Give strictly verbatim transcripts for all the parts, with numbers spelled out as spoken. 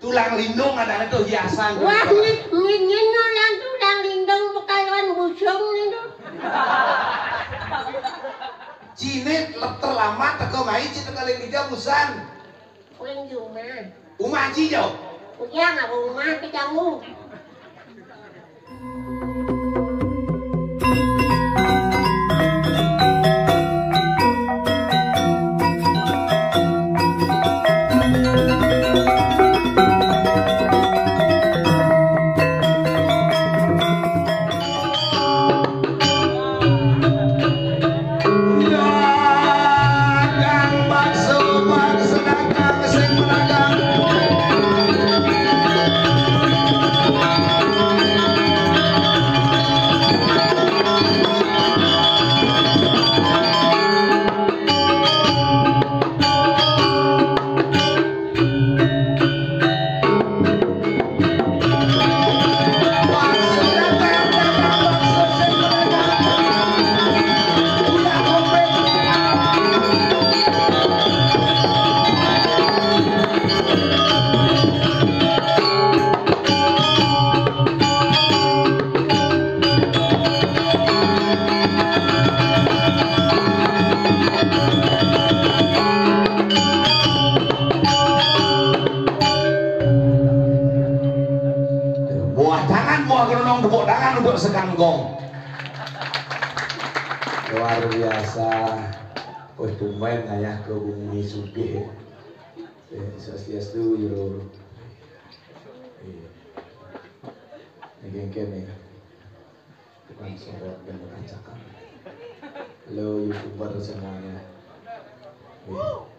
Tulang lindung adané to hiasan. Wah, nit nit nit nulang tulang lindung bakalan busung nit. Ciné lep terlambat teka mai, ci teka lek dija busan. Uling di umah. Umah ci jo. Ujang aku umah kecanggu. Buah tangan, buah gerunong, tepuk tangan untuk Sekanggong. Luar biasa. Wih, tumben ngayah ke bumi sugih. Eh, swastiastu, Jero. Iya. Ini gengken nih. Tukang sorot dan tukang cakap. Halo, YouTuber semuanya. Wih.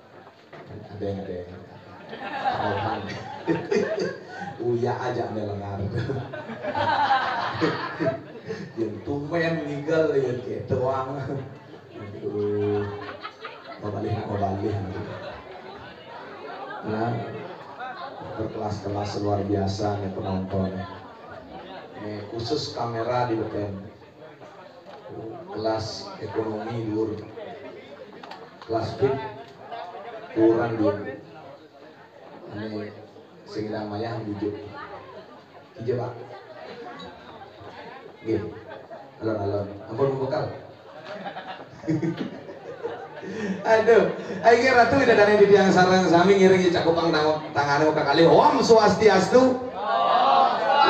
Ada yang, ada yang. Rohan. Uya aja ada lengar. Yang tumben ngigel, yang kayak tuang. Aduh. Mabalih, mabalih. Nah, berkelas-kelas luar biasa nih penonton. Nih, khusus kamera di beten. Kelas ekonomi dhuwur. Kelas fit kurang dhuwur. Ini sing nang mayah bujuk. Ija, Pak. Nggih. Alon-alon. Ampun, bekal. Aduh, ayo Ratu, ida dane di tiang sareng sami ngiring cakupang tang-, tangane kakalih. Om Swastiastu.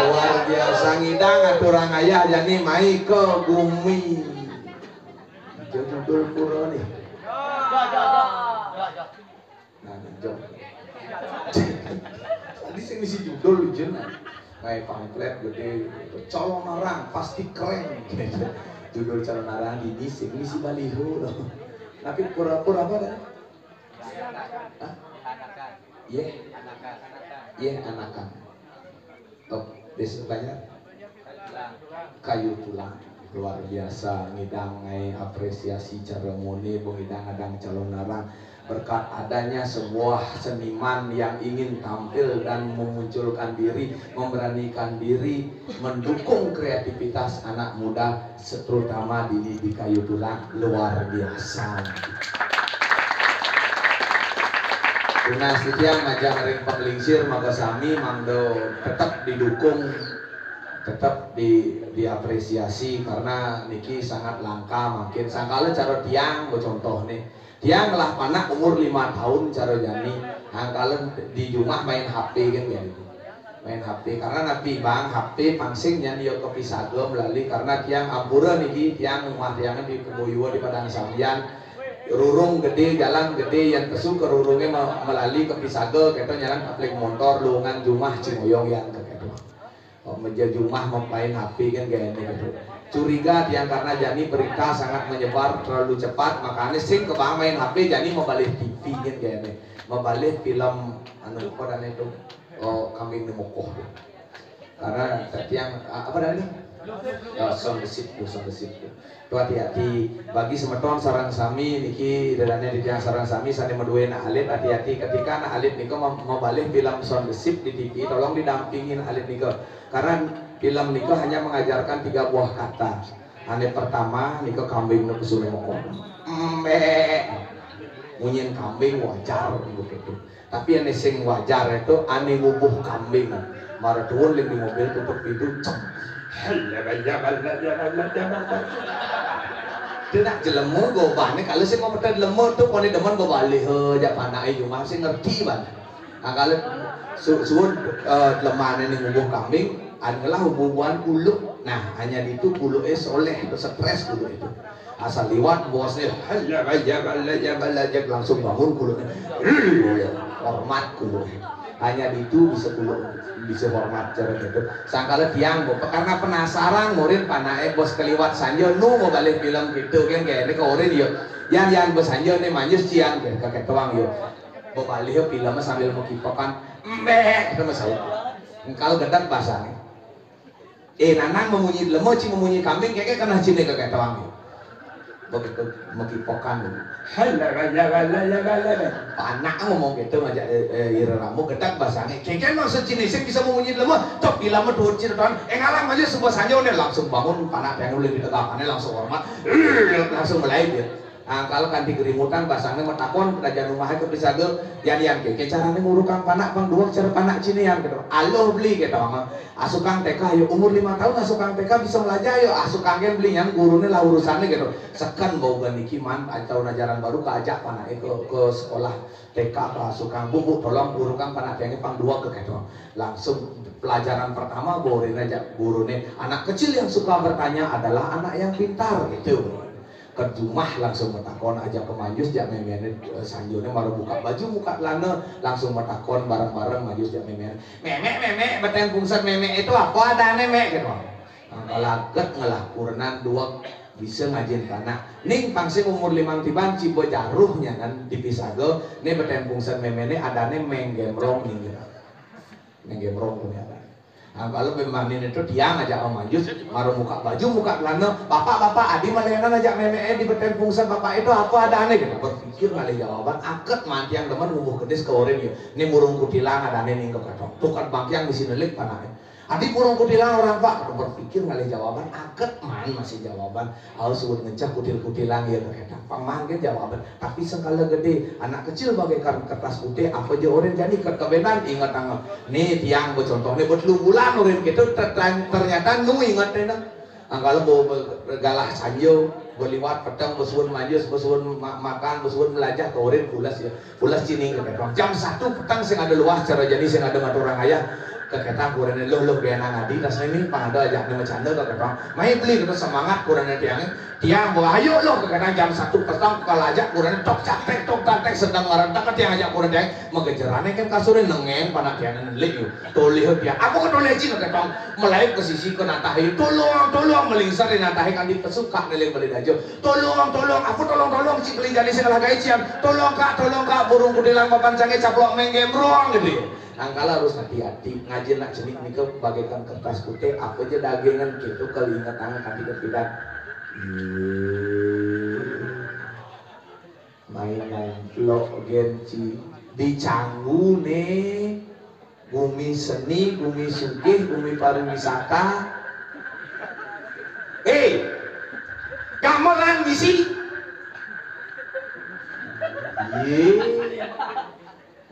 Luar biasa ngidang aturang ayah jani mai ke bumi. Judul pura nih. Nah, jok. Tadi sing ngisi judul, Jen. Kayak pamflet gede, calon arang pasti keren. Judul calon arang ini sing ngisi baliho loh. Tapi pura-pura apa tadi? Hah? Iya. Iya, anakan. Top, besok banyak. Kayu tulang. Luar biasa, ngidang ngai apresiasi cara mone, bengidang adang calon arang. Berkat adanya sebuah seniman yang ingin tampil dan memunculkan diri, memberanikan diri, mendukung kreativitas anak muda, terutama di, di, di Kayu Tulang, luar biasa. Tunas titiang ngajak ring panglingsir, maka sami mangda tetep didukung, tetep di, diapresiasi, karena niki sangat langka mangkin. Sangkala cara tiang, contoh nih, tiang ngelah panak umur lima tahun cara jani, angkala di jumah main H P kan ya. Main H P. Karena napi bang H P pangsing nyan ya kapisaga melali, karena tiang ampura niki, tiang umah tiang di Kebuyua di Padang Sambian. Rurung gede, jalan gede, yang kesu ke rurungnya me-, melali kapisaga, kita nyalan kapling montor, lungan jumah cimoyong yang ke gitu. Oh, meja jumah main H P kan gaya ini gitu. Curiga tiang karena jani berita sangat menyebar terlalu cepat, makanya sing ke bang main H P, jani mabalih T V kan gaya ini. Mabalih film anu apa dan itu, oh, Kambing Nemukoh. Karena tiang, a-, apa tadi? Oh, sound the ship tuh, sound the ship tuh. Tuh hati-hati, bagi semeton sareng sami niki dadane di tiang sareng sami sane madué anak alit, hati-hati ketika anak alit nika mem-, mabalih film sound the ship di T V, tolong didampingin alit nika. Karena film nika hanya mengajarkan tiga buah kata. Ane pertama nika kambing nika suruh makan. Embek. Munyin kambing wajar begitu. Tapi ane sing wajar itu ane ngubuh kambing. Mara turun lagi di mobil, tutup pintu, cem. Dia nak jelema gobane, kalau sing mau peta jelema tu kone demen bebalih aja panake, cuma sing ngerti ban. Nah, kalau su suun eh, jelemane ni ngubuh kambing, anu lah hubungan kuluk. Nah, hanya itu kuluke soleh tu, stres kuluk itu. Asal liwat bosnya, halla, halla, halla, halla, langsung bangun kuluknya. Hormat kuluk. Hanya itu bisa kuluk, bisa hormat cara gitu. Sangkala tiang, Bu, karena penasaran murid panake bos keliwat sanja nu mau balik film gitu kan, kayak ini ke orin yo. Yang yang bos sanja nih manjus cian kayak kakek tuang yo. Mau balik film sambil mau kipokan, mbek, kita masuk. Engkal gedek bahasanya. Eh, nanang memunyi lemo, ci memunyi kambing, keke kena cine ke ketawang. Begitu megipokan. Hala, hala, hala, hala, hala. Panak ngomong gitu ngajak eh, eh, ira ramu gedak basane. Keke maksud cine sing bisa memunyi lemo, tok bila medut cine tuan. Eh, ngalang aja sebuah sanjo nih langsung bangun panak yang ulin ditegakannya langsung hormat, langsung mulai dia. Nah, kalau kanti gerimutan basangnya metakon kerajaan rumahnya ke pisaga, yan yan ke, ke caranya ngurukang panak bang dua cara panak cini yan gitu. Aloh beli gitu mama. Asukang T K yo umur lima tahun asukang T K bisa belajar yo asukang gen beli yang gurunya lah urusannya gitu. Seken bau ganiki man atau ajaran baru keajak panak ke ke sekolah T K ke asukang buku tolong gurukang panak yang pang dua ke gitu. Langsung pelajaran pertama borin aja gurunya. Anak kecil yang suka bertanya adalah anak yang pintar gitu. Ke rumah langsung metakon aja ke manjus jak memene eh, sanjone maro buka baju buka celana langsung metakon bareng-bareng manjus jak memene. Memek, memek, beten pungset memek itu apa adane mek gitu. Nah, kalau aget ngelah kurenan dua bisa ngajin panak. Ning pangsing umur limang tiban ciba jaruhnya kan dipisaga, ne beten pungset memene adane menggemrong ning gitu. Menggemrong punya kan. Nah, kalau pemanin itu tiang aja Om Manjus, maro muka baju, muka celana, bapak-bapak, adi malenan aja meme eh di beten pungsen bapak itu apa ada aneh gitu. Berpikir ngalih jawaban, aket mantiang demen ngubuh kedis ke orin ya. Ini murung kutilang ada aneh nih ke katong. Tukar bangkiang di sini lik panai. Adi murung kutilang orang pak, berpikir ngalih jawaban, aket man masih jawaban. Au suud ngecah kutil-kutilan ya berketang. Pang mangkin jawaban. Tapi sengkala gede, anak kecil bagaikan kertas putih, apa je orang jadi kekebenan ingat tangan. Nih tiang bercontoh nih buat lu bulan orang gitu ternyata nu ingat nih nah. Angkala mau galah sanjo, berliwat petang, bersuun manjus, bersuun ma makan, bersuun melajah ke orang pulas ya. Pulas cini ke petang. Jam satu petang sing ada luas cara jadi sing ada ngatur orang ayah. Ke ketang kurang loh loh biar nang adi tas ini pang ada ajak nih macanda ke ketang. Mai beli kita semangat kurang tiang. Tiang bawa ayo loh ke kadang jam satu petang kalau ajak kurang tok capek tok capek sedang ngarantak ke tiang ajak kurang tiang. Megejerane kan kasurin nengeng panak tiang nelik yuk. Tolih dia. Apa ke tolih cina ke tong? Melayu ke sisi ke natahi. Tolong, tolong melingsar di natahi kan dipesuka nelik beli dajo. Tolong, tolong, aku tolong, tolong cik kelinjani sing lagae cian. Tolong kak, tolong kak, burung kudilang papan canggih caplok menggemrong gitu ya. Angkala harus hati-hati. Ngaji nak cenik nika bagaikan kertas putih, apa aja dagingan gitu kalau ingat tangan kaki kepidan. Main ngomplok genci di canggu nih. Bumi seni, bumi sugih, bumi pariwisata. Eh, gamelan misi. Ye.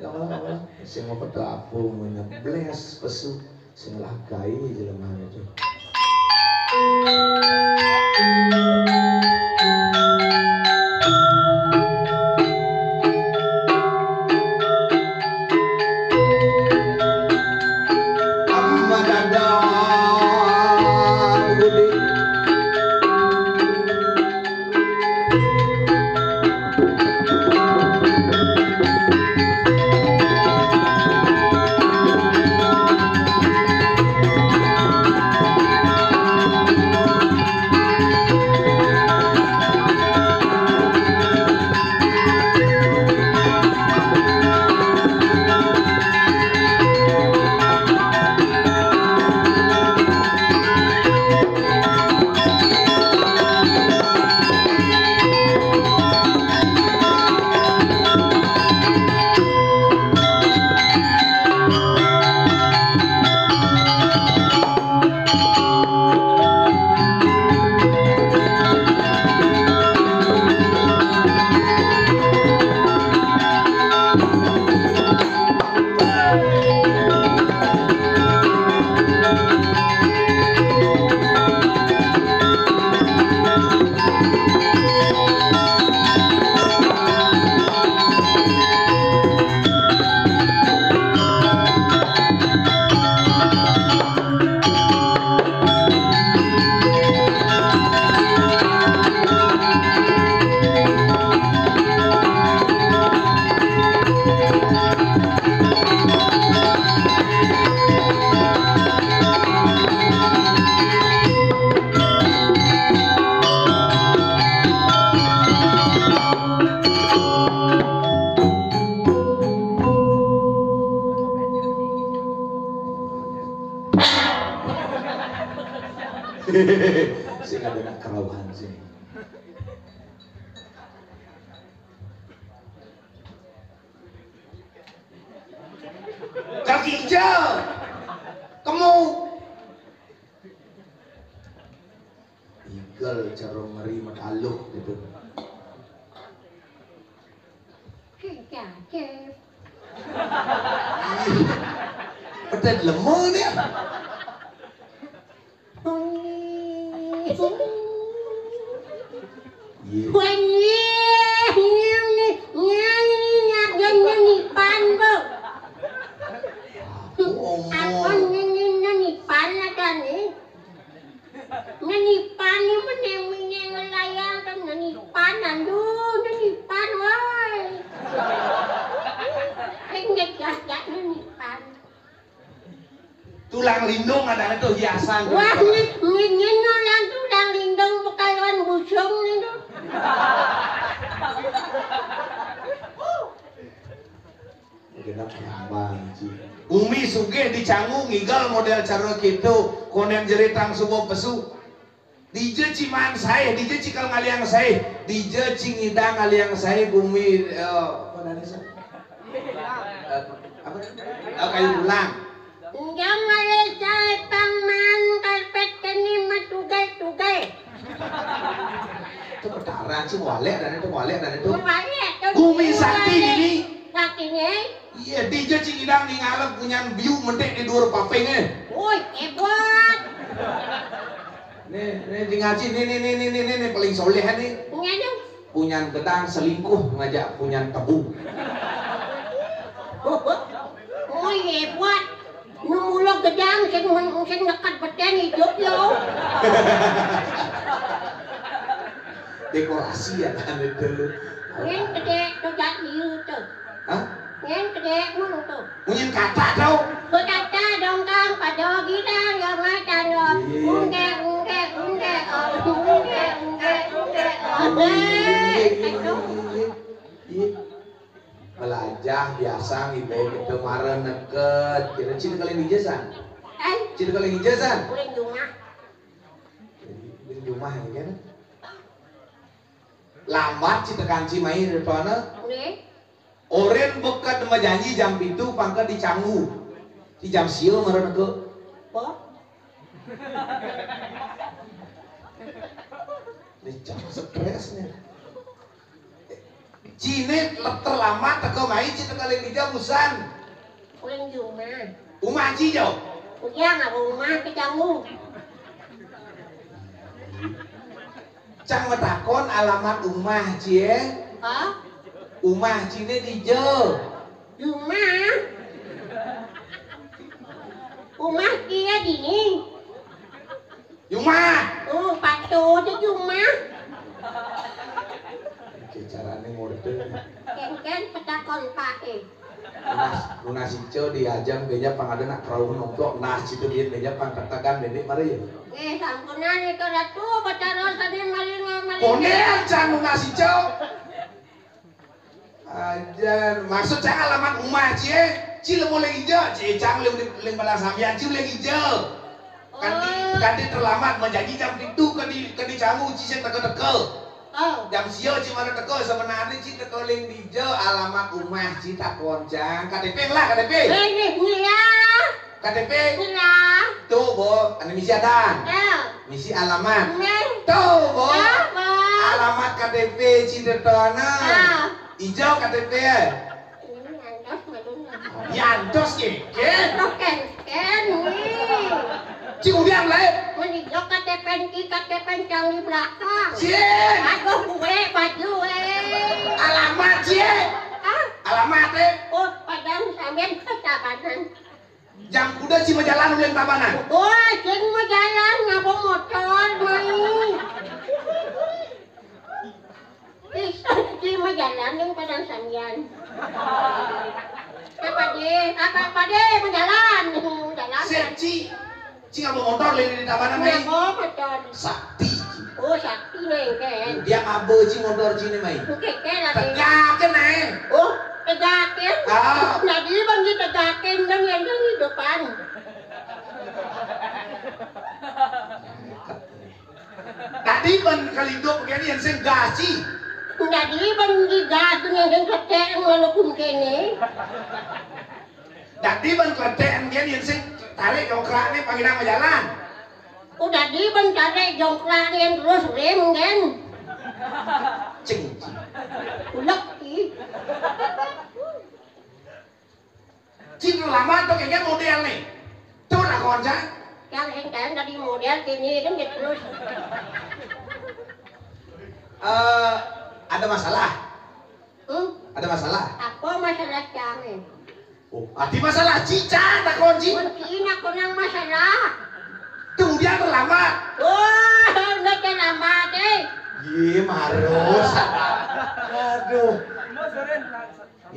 Gamelan, gamelan. Sing mau pedo apa menyebles pesu. Sing lah gawe jelema itu. Sing ada nak kerauhan sini. Kaki hijau. Kemu. Igel cara ngeri mataluh gitu. Kecacep. Pedet lemu nih. Iya. Wanyih, nyang, nyang, nyang, nyang, nyang, nipan, Bu. Aku omong. Aku nyang, nyang, nyang, nipan ada nih. Nyang nipan nih, menyang, menyang, layang, kan nyang nipan, aduh, nyang nipan, woi. Kan ngejak-jak nyang nipan. Tulang lindung ada itu hiasan. Wah, ini, ini, ini orang tulang lindung bukan lawan busung itu. Genep tambah, Ci. Umi sugih di Canggu ngigel model cara kitu, konden jeritang subuh pesu. Dija ci maan saé, dija ci kal ngaliang saé, dija ci ngidang ngaliang saé gumi, eh, apa namanya, Sa? Eh, apa? Eh, kayu tulang. Ngidang ngaliang saé pang maan karpét kéné matugal-tugal. Itu petara ci, walek dan itu, walek dan itu. Walek, tuh. Gumi sakti ini. Saktinya. Iya, dija ci ngidang ningalep punyan biu mentik di duur papingé. Woi, hébat. Nih, nih, di ngaji, nih, nih, nih, nih, nih, nih, paling soléh nih. Nganu? Punyan gedang selingkuh ngajak punyan tebu. Woi, hébat. Nu mula gedang sing men-, sing neket betén idup yo. Dekorasi ya kan itu. Ngén gedé tuh jak liu tuh. Hah? Ngén gedé mun tuh. Munyin kata tau. Berkata dongkang pada gidang ya macan yo. Iya, iya. Ungkek, ungkek, ungkek, oh, ungkek, ungkek, ungkek, oh. Iya, iya, iya, iya, iya, iya. Iya. Melajah biasa ngibé kita mara neket. Kira cina kali hijau san? Eh? Cina kali hijau san? Uling jumah. Uling jumah ya kan? Lambat ci tekan ci mai depan. Nggih. Orin beked majanji jam pitu pangkat di Canggu. Di jam sia mara neka. Apa? Ini jam stres nih. Ciné terlambat teka mai, ci teka ling dija busan. Uling jumah. Umah ci jo. Ujang apa umah kecanggu. Cang matakon alamat umah ci é. Hah? Umah ciné dija. Jumah. Umah ci é dini. Jumah. Oh, patut jumah. Oké, carané ngordén. Kén-kén petakon paké. Nunas, nunas ica di ajam béja pang ada nak kerauhan omplok nas citu bién béja pang ketegan déndék mara ya. Eh, sampunan itu Ratu, pacara sané maling, maling. Kondén can nunas ica. Ajan, maksud cang alamat umah ci é, ci lemu ling ija, ci cang ling, ling balang sambian, ci ling ija. Kanti, oh, kanti terlambat, majanji jam pitu ka di, ka di Canggu, ci sing teka-teka. Oh. Jam sia ci mara teka, sebenarné ci teka ling dija, alamat umah ci takon cang. K T P lah, K T P. Eh, ini, ini ya. K T P? Pira? Tuh, Bu, anu misi adan. Ya. Misi alamat. Nggih. Tuh, Bu. Ya, Bu. Alamat K T P Cindertona. Ah. Ijo K T P. Ini nyantos, madunya. Nyantos, kéké. Nyantos, kéké, nih. Cing udiang lain. Mun ijo K T P, K T P cang di belakang. Cing. Aduh, gue, baju, eh. Alamat, Cing. Ah? Alamat, eh. Oh, Padang Sambian, Tabanan. Jang kuda ci majalan uling Tabanan. Wah, cing majalan ngaba motor mai. Ih, ci majalan ning Padang Sambian. Apa dé? Apa, apa dé majalan? Majalan. Sip, ci. Ci ngaba motor ling di Tabanan mai. Ngaba motor? Sakti. Oh, sakti né, kan? Dia ngaba ci motor ciné mai. Oké, oké, lah. Tegakin, eh. Oh, tegakin. Ah. Jadi bang ditegakin dan yang di depan. Dadi ban kalidup kéné yén sing gas, Ci. Dadi ban digas kéné sing kleték malu kéné. Dadi ban kleték kéné yén sing tarik jongkrak né pang ida majalan. Dadi ban tarik jongkrak né terus rem kan. Cing. Ulek, ih. Ci terlambat to kéné modél né. To lakon, Cang. Yang sing kan dadi modél kéné kan dia terus. Eh, ada masalah? Hmm? Ada masalah? Apa masalah Cang? Oh, ati masalah Ci, Cang, lakon Ci. Mun Ci nak kunang masalah. To dia terlambat. Wah, udah terlambat, eh. Yé, marus. Aduh.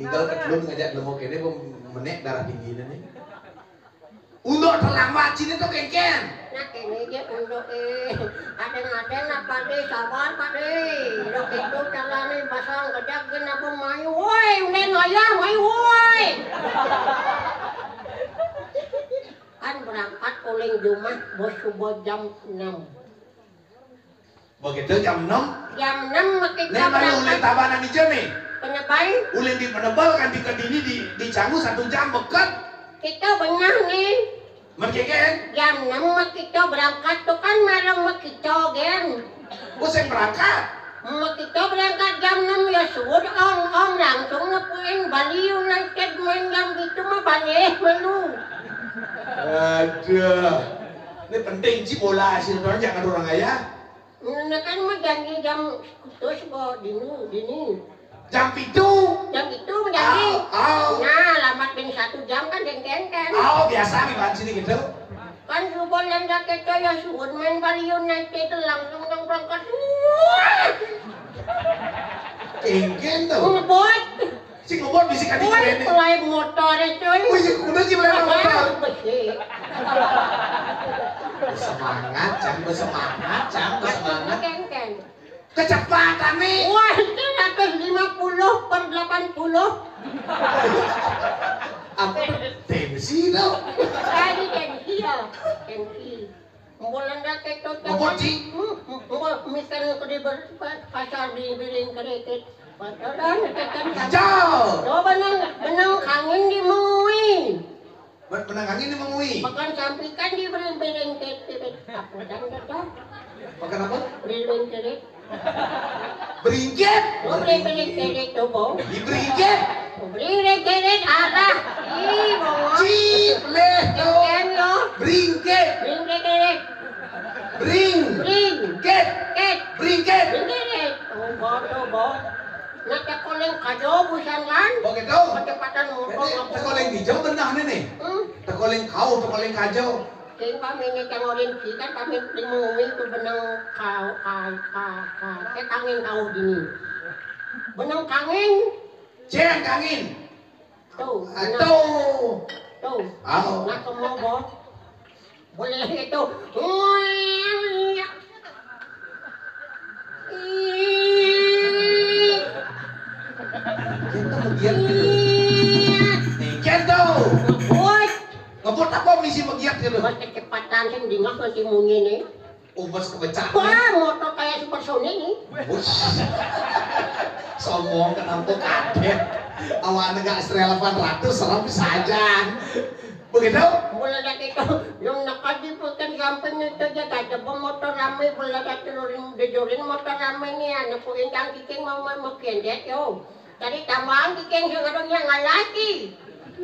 Igal kedulun ngajak lemo kéné, menék darah tinggi né. Unduk terlambat, Ci né to kénkén. Nah, kéné ja unduk, eh. Kadang-kadang apa dé, sabar, Pak dé. Dok itu carané basang gejak gén apa mayu. Woi, udah ngayah, mayu, woi. Kan berangkat uling jumah bos subuh jam enam. Begitu jam enam. Jam enam mah kita. Né malu berangkat. Ulin tabanan ijo né. Penebal. Ulin di Penebal kan di kedini di, di Canggu satu jam beket. Kita bengah né. Mén kénkén. Jam enam mah kita berangkat to kan malam mah kita gén. Bos yang berangkat. Mah kita berangkat jam enam ya suud ong ong langsung nepuin Bali United main jam itu mah balik malu. Aduh. Ini penting Ci bola hasil orang jangan orang kaya. Nah, kan mah janji jam terus kok dini, dini. Jam pitu. Jam pitu janji. Au, au. Nah, lambat bin satu jam kan dengkengken. Au, biasa nih Pak sini gitu. Kan subuh nanda kita ya suud main Bali United langsung nang berangkat. Wah! Kengken tuh. Ngebut. Sing ngebut bisi kadi. Woi, keren. Mulai motor itu. Wih, kudu sih mulai motor. Besi. Bersemangat, Cang, bersemangat, Cang, bersemangat. Kengken. Kecepatan nih. Wah, itu seratus lima puluh per delapan puluh. Apa tensi tuh? Tadi tensi ya, tensi. Bulan dah keto. Ngebut, Ci. Hmm, ngebut, misalnya ke di ber-, pa-, pasar di Biring Kereket. Pasaran, kekan. Hijau. Coba nang, benang kangin di Mengui. Ber-, benang kangin di Mengui. Makan sampikan di Biring Kereket. Apa dan kata? Makan apa? Biring Kereket. Beringkit. Oh, beli, beli, beli, coba. Di beringkit. Oh, beli, beli, beli, arah. Ih, bongol. Cip, leh, tuh. Keren, yo. Beringkit. Beli, beli, beli. Bring. Bring. Kit. Kit. Beringkit. Beli, beli. Oh, bodoh, bodoh. Nak tekoling kajo busan kan? Oh, gitu. Kecepatan motor. Jadi, apa? Tekoling hijau benar nih, nih. Hmm? Tekoling kau, tekoling kajo. Sing pamit né cangorin kita pamit di Mengui tu benang kau, kau, kau, kau. Eh, kangin kau dini. Benang kangin. Ceng kangin. Tuh, ah, benang. Tuh. Tuh. Au. Nak kemo, Bo. Boleh itu. Kita begian gitu. Nih, gitu. Ngebut. Ngebut apa misi begian gitu? Buat kecepatan sing dingah nanti munyi nih. Umpes kepecah. Wah, motor kayak supersonik nih. Bus. Sombong kenapa kaget. Awak negak Astrea delapan ratus serem saja. Begitu? Mulai dari itu, yang nak kaji bukan samping itu aja, tak ada motor ramai, mulai dari turunin, dijorin motor ramai nih, anak kuing kang kicing mau, mau, mau kendek, yo. Tadi tambahan kicing yang ada yang ngalati.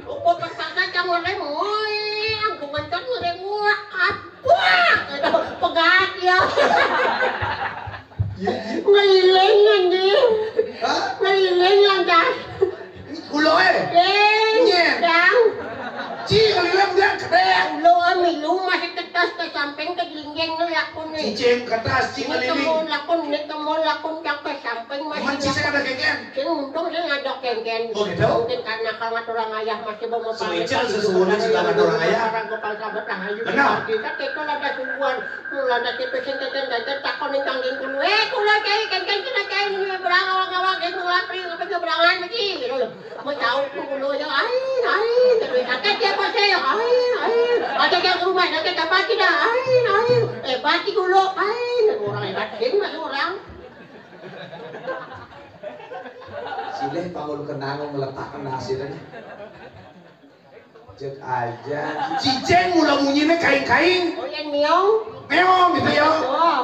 Rupa kata-kata cang oleh, woi, angkungan kan oleh, wah, apa? Gitu, pegat, ya. Iya, iya. Ngeliling, anjing. Hah? Ngeliling, lantas. Kulo, eh? Eh, Nyen. Dang. Ci, keliling dia kedeng. Lo, milu masih ketas ke samping ke dinding lo ya, aku nih. Cicing ketas, Ci, ini ngeliling. Temu lakun, ini temu lakun, yang ke samping masih. Cuman Ci, saya ada keken. Sing untung sing ngajak kengken. Oh, gitu? Mungkin karena kalau ngatur orang ayah masih mau. Sesuai, sesuai, sesuai ngatur orang ayah. Orang kepala sahabat rahayu. Benar. Kita, kita ada sungguhan. Mulane kitu sing keken-keken takon ning kangge kulo. "Eh, kulo cai keken kena cai ini berang awak-awak, eh, kulo apri, apa ke berangan iki?" Gitu loh. Mau tahu kulo ya, "Ai, ai," terus sakit ya pas ya, "Ai, ai." Ada yang rumah sakit apa tidak? "Ai, ai." Eh, pasti kulo, "Ai," orang hebat. Sing masuk orang. Silih panggul kenang ngeletak nasi tadi. Cek aja. Cicing mula munyine kaing-kaing. Oh, yang miong. Meong gitu ya. Oh.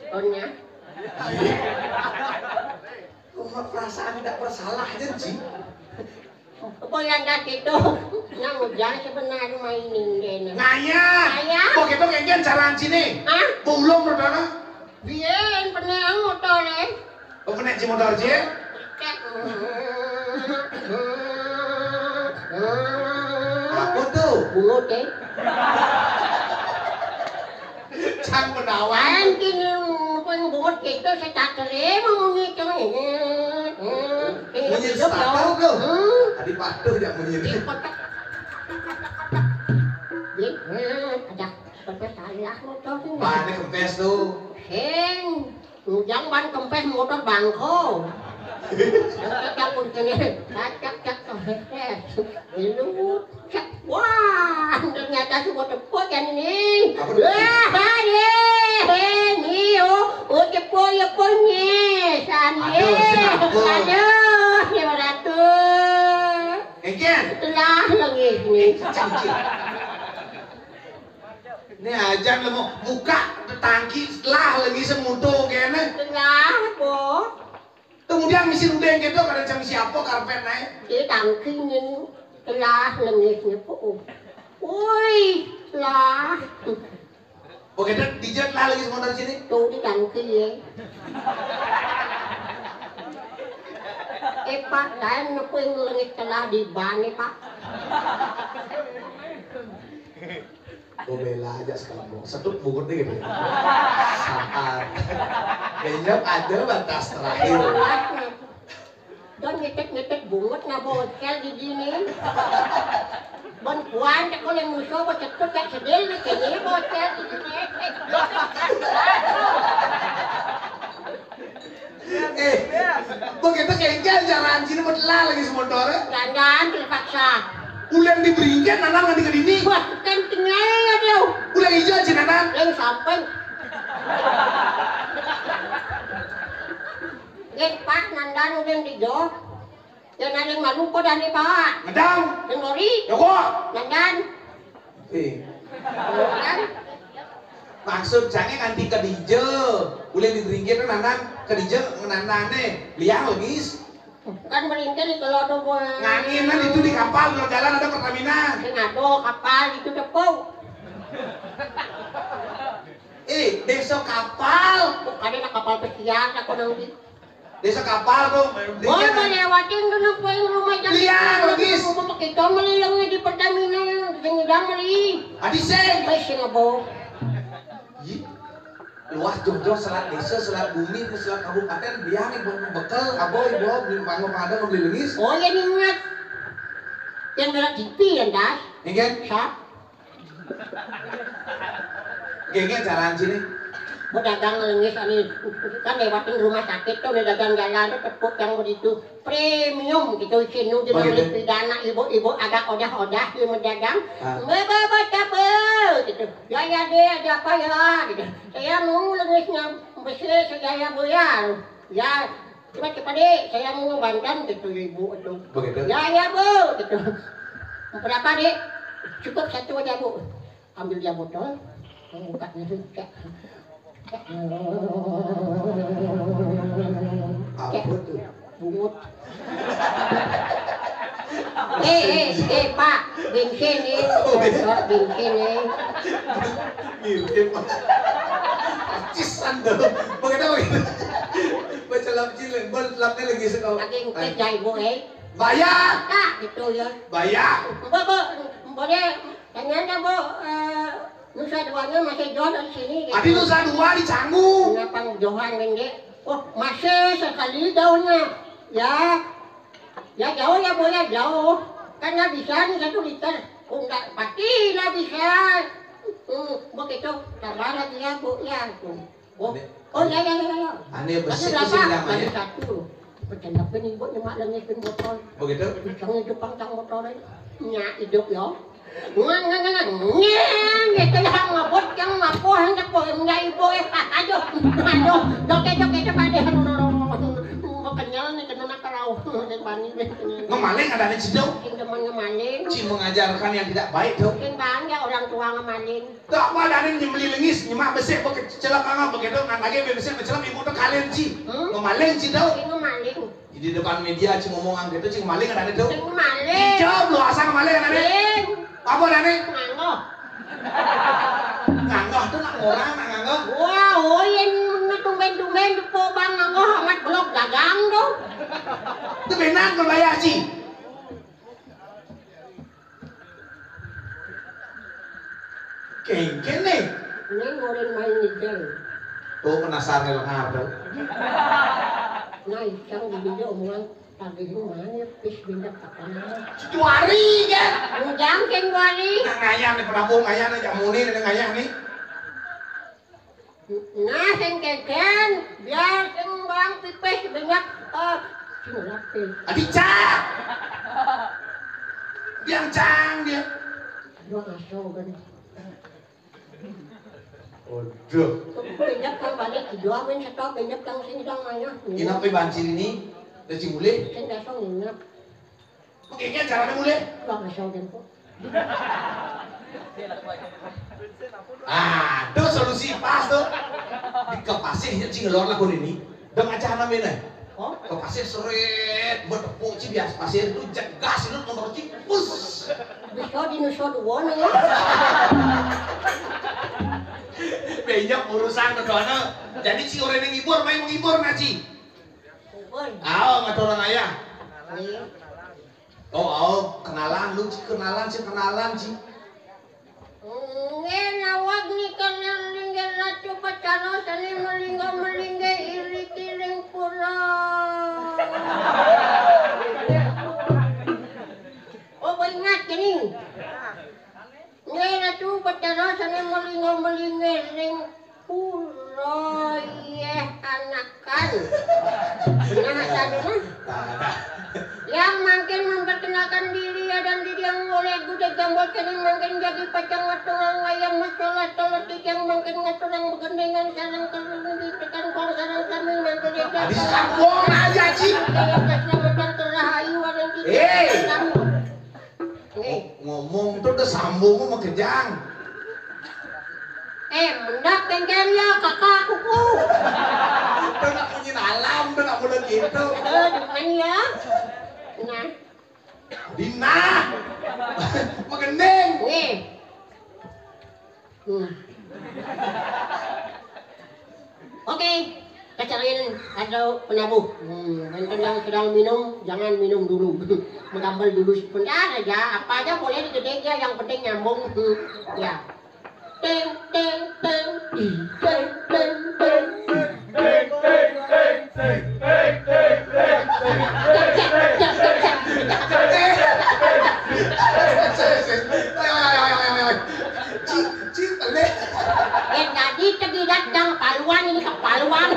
Soalnya. Kok perasaan tidak bersalah aja, Ci? Apa yang dah gitu? Nang hujan sebenarnya mainin deh. Ngaya. Ngaya. Kok gitu kayak cara sini? Hah? Bulung, saudara. Biyen peneang motor, eh. Oh, kena ci motor, ci? Cek. Apa tuh? Bungut, eh. Cang menawan. Anjing, pun bungut gitu, saya tak terima bunyi itu. Bunyi starter tuh. Hmm. Tadi patuh ya bunyi itu. Di kotak. Di, hmm, ada. Kempes salah motor tuh. Mana kempes tuh? Sing, ujang ban kempes motor bangko. Cak, cak, cak, cak, cak, cak. Lu, cak. Wah, ternyata semua tepuk kan ini. Apa tuh? Wah, ye, ni, oh, oh, tepuk, ya, punya. Sana. Aduh, siapa? Aduh, lima ratus. Engken. Telah lagi ni. Cangkir. Ini aja mau buka tangki setelah lagi semudo kene. Telah, po. Kemudian misi udah gitu, kada cang siapa karpet naik. Di tangki ni telah lengis ni, po. Woi, lah. Oke, dan dijat lah lagi semudo sini. Tuh di tangki ya. Eh, Pak, saya nepuin lengis telah di ban nih, Pak. Gobela aja sekarang, Bung. Setut bungut nih gitu. Saat. Kayaknya ada batas terakhir. Don ngetek-ngetek bungut na bocel di dini. Bon kuan cek oleh musuh, bocetut cek sedil nih, kayaknya bocel di dini. Eh, begitu kengkel jalan sini, betul lagi semotor. Dandan terpaksa. Ulang di beringkat, nanam nanti ke dini. Wah, kan tinggal ya dia. Ulang hijau sih, nanam. Yang sampai. Yang Pak, nandan udah di jok. Yang nandan malu kok dan nih, Pak. Ngedang. Yang lori. Joko. Nandan. Eh. Nandan. Maksud cangnya nganti ke dija. Ulang di beringkat nanam ke dija, nanam nih. Liang lagi. Kan beringkat nih kalau ada buah. Ngangin kan itu di kapal, kalau jalan ada Pertamina. Sing ada kapal itu tepung. Eh, desa kapal. Bukan ada kapal pesiar, aku nang di. Desa kapal tuh. Wah, lewatin dulu poin rumah jam. Liang, logis. Rumah pakai tong melilangnya di Pertamina, sing udah meli. Adi sing. Wes sing abo. Ih. Luas jauh-jauh selat desa, selat bumi, selat kabupaten, biar nih buat bekel, abo, ibu, di mangga pada membeli lengis. Oh, ya ingat. Yang merah T V yang das. Enggak? Sap. Gengnya jalan sini. Mau dagang lengis ani kan lewatin rumah sakit tuh, udah dagang jalan tuh tepuk yang begitu premium gitu, sinu di. Oh, gitu. Pidana ibu-ibu ada odah-odah di mendagang. Ah. Bapak, bapak, bapak gitu. Ya, ya, deh, ada apa ya gitu. Saya mau lengisnya besi, saya ya, Bu, ya. Ya, coba, coba deh, saya mau bantan gitu, Ibu, itu. Begitu. Ya, ya, Bu, gitu. Berapa, Dek? Cukup satu aja, Bu. Ambil dia botol, membuka diri, cek. Cek. Apa tuh? Bungut. Eh, eh, eh, Pak, bensin nih. Oh, iya. Botol bensin nih. Mirip, Pak. Cisan dong. Begitu, begitu. Baca lap cileng, bol lapnya lagi sekau. Lagi ngepet ya, Ibu, eh. Bayar. Nah, gitu ya. Bayar. Mbak, mbak, boleh tanya nggak, Bu? Eh, Nusa Duanya masih jauh dari sini, gitu. Adi Nusa Dua di Canggu. Kenapa jauhan, Dek? Oh, masih sekali jauhnya. Ya. Ya, jauh ya, Bu, ya, jauh. Kan nggak bisa nih satu liter. Oh, nggak, pasti nggak bisa. Hmm, begitu. Sabar lagi ya, Bu, ya. Tuh. Oh, oh, ya, ya, ya, ya. Ane besi. Berapa? Sing namanya. Ada satu. Bercanda pun ibu nyemak lengis pun botol. Begitu? Pisang itu pang tang motor. Nya hidup ya. Ngang, ngang, ngang, ngang. Ngang, gitu ya, ngebut yang ngapuh, yang ngapuh, yang ibu, eh, aduh, aduh, joget, joget, coba deh, aduh, aduh, aduh, aduh, aduh, kenyal nih, kena nakal, au, deh, bani, deh, kenyal. Ngemaling ada nih, Cidau. Sing demen ngemaling. Ci mengajarkan yang tidak baik, tuh. Sing bangga orang tua ngemaling. Tuh, apa ada nih, nyembeli lengis, nyemak besik, pakai celak, nggak begitu, nggak lagi, besik, celak, ibu tuh kalian, Ci. Hmm? Ngemaling, Cidau. Sing ngemaling. Di depan media, Ci ngomong gitu, Ci maling ada itu. Sing maling. Jawab lu, asal maling ada itu. Sing. Apa ada nih? Nganggo. Nganggo tuh nak orang, nak nganggo. Wah, oh, yang tumben-tumben depo bang nganggo amat blok dagang tuh. Itu benar, berbayar, Ci. Kéngkén né. Nang orang main ngidel. Tuh penasaran lengar tuh. Nah, ikang di dia omongan tadi mana pis bindak tak kenal. Situ hari kan. Ujang sing wali. Nah, ngayah nih, penabuh ngayah nih, jamuni nih ngayah nih. Nah, sing kéngkén, biar sing bang pipis banyak, eh, sing rapi. Adi cak. Biang cang dia. Dua ngaso kan. Waduh. Banyak kan balik, dua main satu, banyak kan sing dang maya. Inap pe bancir ini, udah cimulih. Sing dasong inap. Begini caranya mulih. Bang, asal tempo. Aduh, solusi pas tuh. Di kepasih ya, Ci, ngelor lagu ini. Dong aja nama ini. Oh, kepasih seret, bertepuk, Ci, biasa pasir itu jegas itu motor, Ci. Pus. Bisa di nusa dua nih ya. Banyak urusan ke sana. Jadi, Ci, orang yang ngibur, main menghibur, nah, Ci. Ngibur. Aw, ngatur orang ayah. Iya. Oh, oh, kenalan lu, Ci, kenalan, Ci, kenalan, Ci. Nggih, nawag nika nang linggih Ratu Betara sané malingga-malinggih iri kiring pura. Oh, ingat gini. Nggih, Ratu Betara sané malingga-malinggih ring pura yeh anakan. Nah, tadi mah. Yang mangkin memperkenalkan diri ya dan diri yang oleh gudeg jambul kini mangkin jadi pacang ngaturang ayam masalah tolot yang mangkin ngaturang begendengan sarang kerung di tekan kong sarang kami mangkin ya. Habis kampung aja, Ci. Yang keselamatan terahayu orang kita. Hei. Kamu. Nih. Ngomong tuh udah sambung sama kejang. Eh, mendak kengkeng ya, kakak kuku. Udah nggak punya alam, udah nggak boleh gitu. Eh, demen ya. Nah. Dina. Magending. Nih. Hmm. Oke, kacarain ada penabuh. Hmm, dan yang sedang minum, jangan minum dulu. Menggambel dulu sebentar aja, apa aja boleh digedeng ya, yang penting nyambung. Hmm, ya. Teng, teng, teng, teng, teng, teng. Cik, cik, pelih. Eh, tadi tadi datang paluan, ini kepaluan.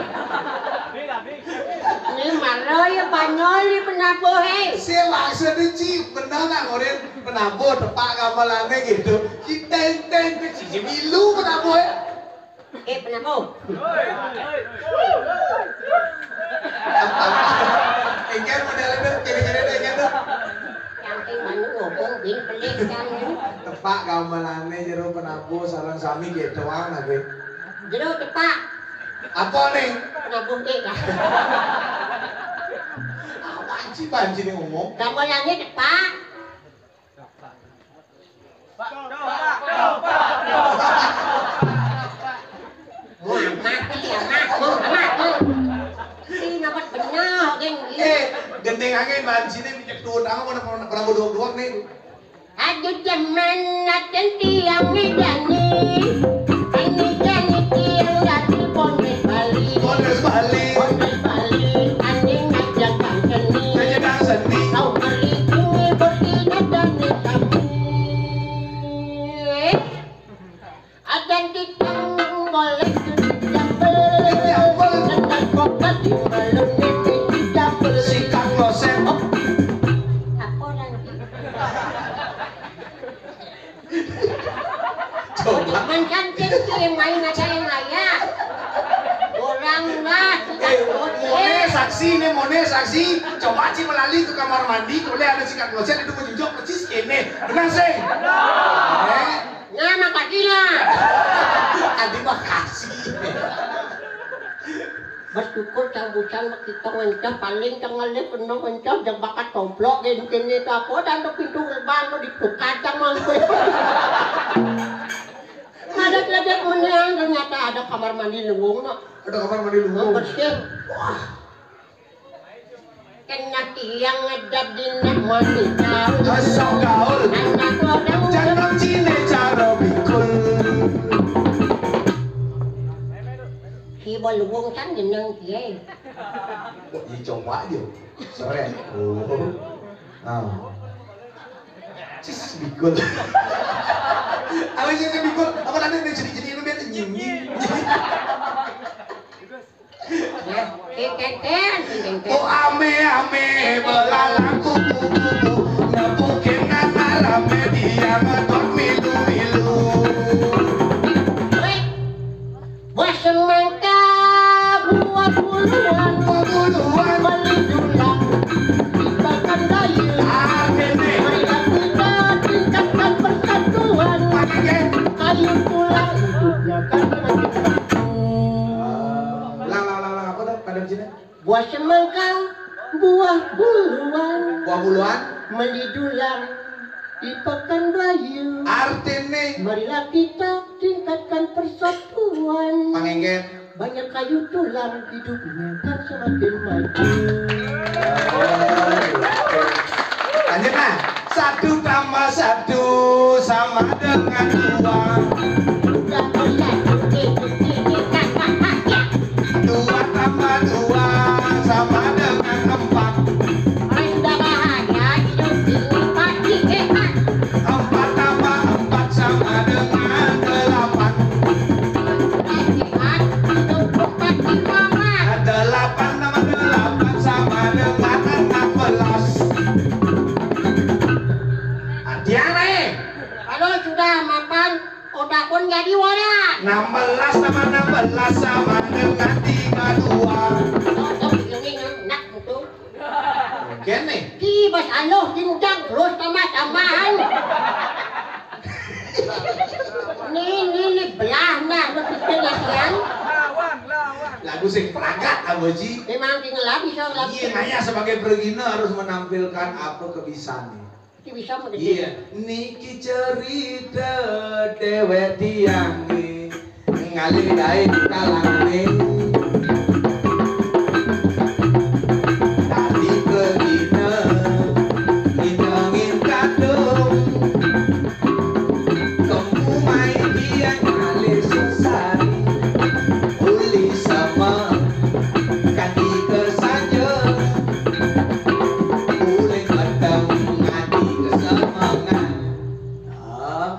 Ini marah ya Banyol, ini penabuh, eh. Saya maksudnya, Cik, benar nggak, Ngorin? Penabuh, tepak gamelannya gitu. Kita enten, Cik, milu penabuh, eh. Eh, penabuh. Engker model itu, kira-kira deh, gitu. Yang penting mana ngomong, bin pelit kan. Tepak gamelannya jero penabuh, sarang sami gitu, doang, lagi. Jero tepak. Apa nih? Penabuh deh, dah. Apa sih banci nih ngomong? Gamelannya tepak. Muhammad, iya, Mak. Muhammad, Mak. Ih, nampak benar, geng. Eh, gendeng angin, ban sini, minyak turun tangan, mana, mana, mana bodoh doang nih. Aduh, demen, naten tiang ngidani. Ngidani tiang dadi pondok Bali. Pondok Bali. Pondok Bali, anjing ngajak bang seni. Ngajak bang seni. Tau kali ini bertiga dan kami. Adan titang golek titang bel. Titang bel. Tentang kokat di malam ini titang bel. Sikang losek. Apa lagi? Coba. Mancang cing, cing, main aja yang layak. Orang lah, eh, Mone saksi nih, Mone saksi. Coba Ci melali ke kamar mandi, boleh ada sikat kloset itu menjujur persis ini. Benar sih? Eh? Nah, makasih lah. Adi makasih. Bersyukur cang bucang makita ngencah, paling cang ngalih kena ngencah, jang bakat tomplok gini kini tu apa, dan tu pintu gerbang tu ditukar cang mangkui. Ada kelebihan menang, ternyata ada kamar mandi luwung nak. Ada kamar mandi luwung. Bersih. Wah. Kena tiang ngedap di nak mandi kau. Asal gaul. Anak orang. Jangan cine cara bikul. Si Baluwung kan jeneng dia. Kok dicoba aja? Seret. Oh. Ah. Cis bikul. Apa sih bikul? Apa tadi ada jadi-jadi itu biar nyim-nyim. Ya, ten, ten, ten, ten, ten. Oh, ame-ame belalang kupu-kupu, nepukin anak rame dia ngedot milu-milu. Weh, buah semangka, buah buluan, buah buluan, beli dulang, dimakan bayi. Ah, ini. Marilah kita tingkatkan persatuan. Pakai. Kayu tulang hidupnya kan makin bagus. Ulang, ulang, ulang, ulang. Apa dah? Pada sini. Buah semangka, buah buluan. Buah buluan. Meli dulang di Pekanbayu. Artine. Marilah kita tingkatkan persatuan. Pangengken. Banyak kayu tulang hidupnya kan semakin maju. Lanjut nah. Satu tambah satu sama dengan dua. Dua tambah dua sama dengan empat. Empat tambah empat sama dengan delapan. Delapan tambah delapan sama dengan enam belas. Artinya, eh, kalau sudah mapan, otak pun jadi waras. Enam belas tambah enam belas sama dengan tiga dua. Cocok ini nak betul. Kene. Ki bas aloh ki mujang terus tambah-tambahan. Ni, ni, ni belah nah, lu pikir latihan. Lagu sing pragat, Abu Ji. Memang tinggal lagi, so lagi. Iya, naya sebagai pergina harus menampilkan apa kebisaannya. Ki bisa begitu. Iya, niki cerita dewek tiang ni. Ngalih dae kalangane. Tadi pragina ngitengin kadung. Kemu main dia ngalih susah. Uli sama kati kesaja. Uli peteng ngati kesemangat. Ah.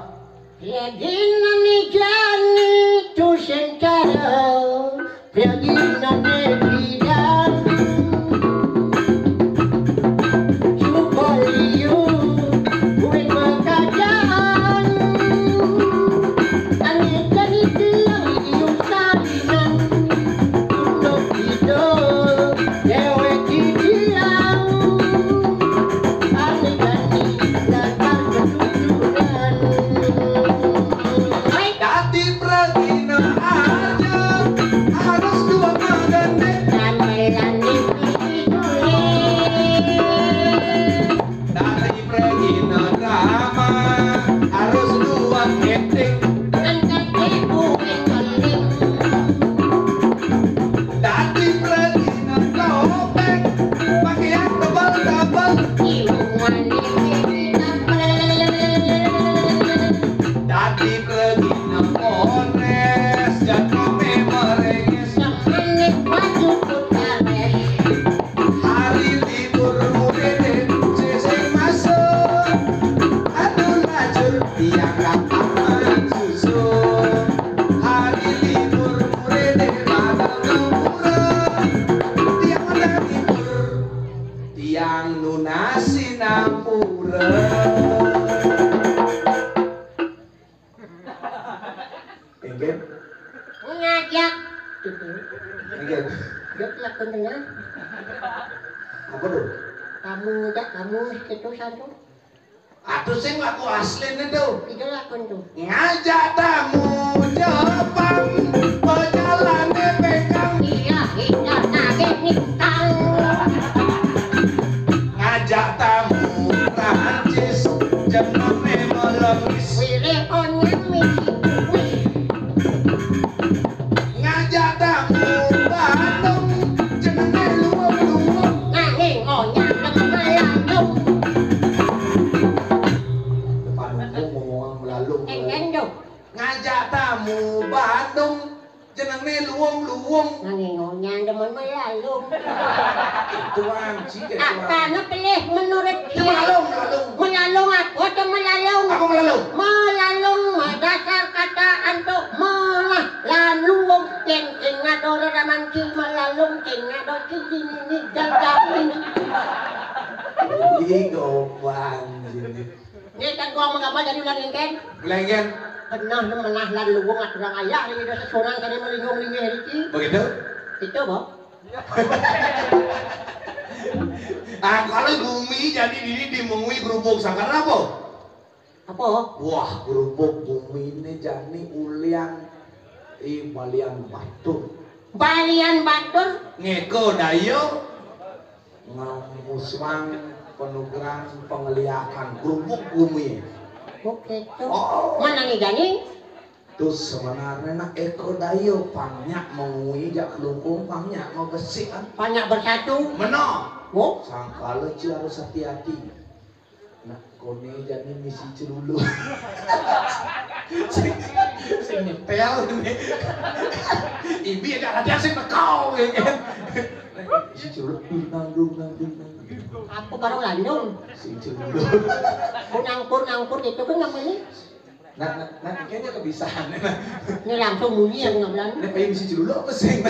Lagi nani jani tu sentara, lagi nani bidang. Cuba liu, buat pekerjaan. Ani jadi tiang liu salinan. Untuk hidup, dewek didiang. Ani-ani gagal ketujuan. Dadi pragina aja harus dua magandeng. Gamelan iki sulit. Dadi pragina drama harus dua acting. Angkat ibu yang paling. Dadi pragina topeng, pakaian tebal-tebal. Ibu mandi ini tebal. Dadi pragina pones, jatuh memorenges. Yang manis baju putares. Hari libur muridin sesing masuk. Aduh lajur tiang kapaman susu. Hari libur muridin pada ngepura. Tiang udah libur, tiang nunasi nampura. Ngajak. Gitu. Oke. Dia lakon tengah. Apa tuh? Kamu ngajak kamu gitu santu. Aduh, sing lagu asline tuh. Itu lakon tuh. Ngajak tamu Jepang, pejalane pegang. Iya, iya, nagih nintang. Ngajak tamu Prancis, jenenge Melengis. Wile onyang misi, wih. Ngajak tamu Bandung, jenenge Luwung-Luwung. Nanging onyang demen melalung. Depan umum ngomongan melalung. Engen dong. Ngajak tamu Bandung, jenenge Luwung-Luwung. Nanging onyang demen melalung. Itu anjing, itu anjing. Apane pilih menurut dia? Melalung, melalung. Melalung apa atau melalung? Apa melalung? Melalung, dasar kata antuk melah lan luwung. Yen ing ngadara ramanci melalung, ing ngado siji nini jajahin. Ih, goblok anjing. Ini kan gua menggambar jadi ular lengken. Lengken. Pernah melah lan luwung aturang ayah, ini udah seseorang tadi melinggung-linggih riki. Begitu? Itu, Bo. Ah, kalau bumi jadi dini dimengui berhubung sangkar apa? Apa? Wah, berhubung bumi ini jadi ulian, ih, balian batur. Balian batur? Ngeko dayo, ngamuswang penugeran pengeliakan berhubung bumi. Oke, tuh. Oh. Mana nih, Jani? Terus sebenarnya nak Eko Dayo banyak mengui jak kelungkung, banyak mau besik kan. Banyak bersatu. Menang. Oh. Sangkala ci harus hati-hati. Nak kone jadi misi celulu. Sing, sing nyetel ini. Ibi ada ada sing nekau ya kan. Misi celulu, nanggung, nanggung, nanggung. Apa baru landung? Sing celulu. Kunang pur, nang pur itu kan namanya. Nah, nah, nah, kayaknya kebiasaan. Ini langsung bunyi yang ngebelan. Ini kayak misi celulu apa sih?